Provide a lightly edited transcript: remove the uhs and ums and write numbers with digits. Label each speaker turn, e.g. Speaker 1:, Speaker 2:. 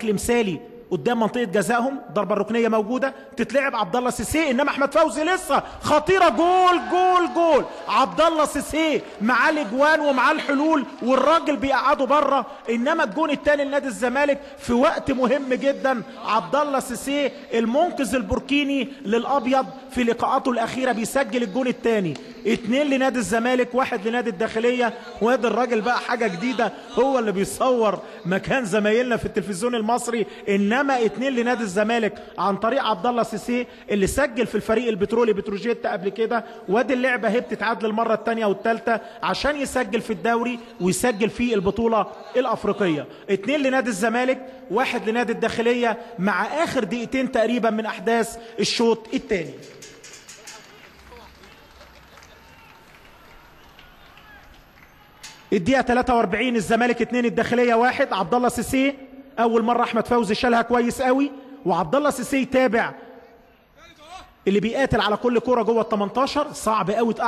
Speaker 1: مثالي قدام منطقة جزائهم. ضربه الركنيه موجودة تتلعب عبد الله سيسي، انما احمد فوزي لسه خطيرة، جول جول جول. عبد الله سيسي معاه الاجوان ومعاه الحلول والراجل بيقعده بره، انما الجون الثاني لنادي الزمالك في وقت مهم جدا. عبد الله سيسي المنقذ البوركيني للابيض في لقاءاته الاخيرة بيسجل الجون الثاني. 2 لنادي الزمالك، 1 لنادي الداخلية. وادي الراجل بقى حاجة جديدة، هو اللي بيصور مكان زمايلنا في التلفزيون المصري. انما 2 لنادي الزمالك عن طريق عبد الله سيسي اللي سجل في الفريق البترولي بتروجيت قبل كده. وادي اللعبة اهي بتتعاد للمرة الثانية والثالثة عشان يسجل في الدوري ويسجل في البطولة الافريقية. 2 لنادي الزمالك، 1 لنادي الداخلية مع اخر دقيقتين تقريبا من احداث الشوط الثاني. الدقيقة 43 الزمالك 2 الداخلية 1. عبد الله سيسي أول مرة أحمد فوزي شالها كويس قوي، وعبد الله سيسي تابع اللي بيقاتل على كل كرة جوه ال 18. صعب قوي.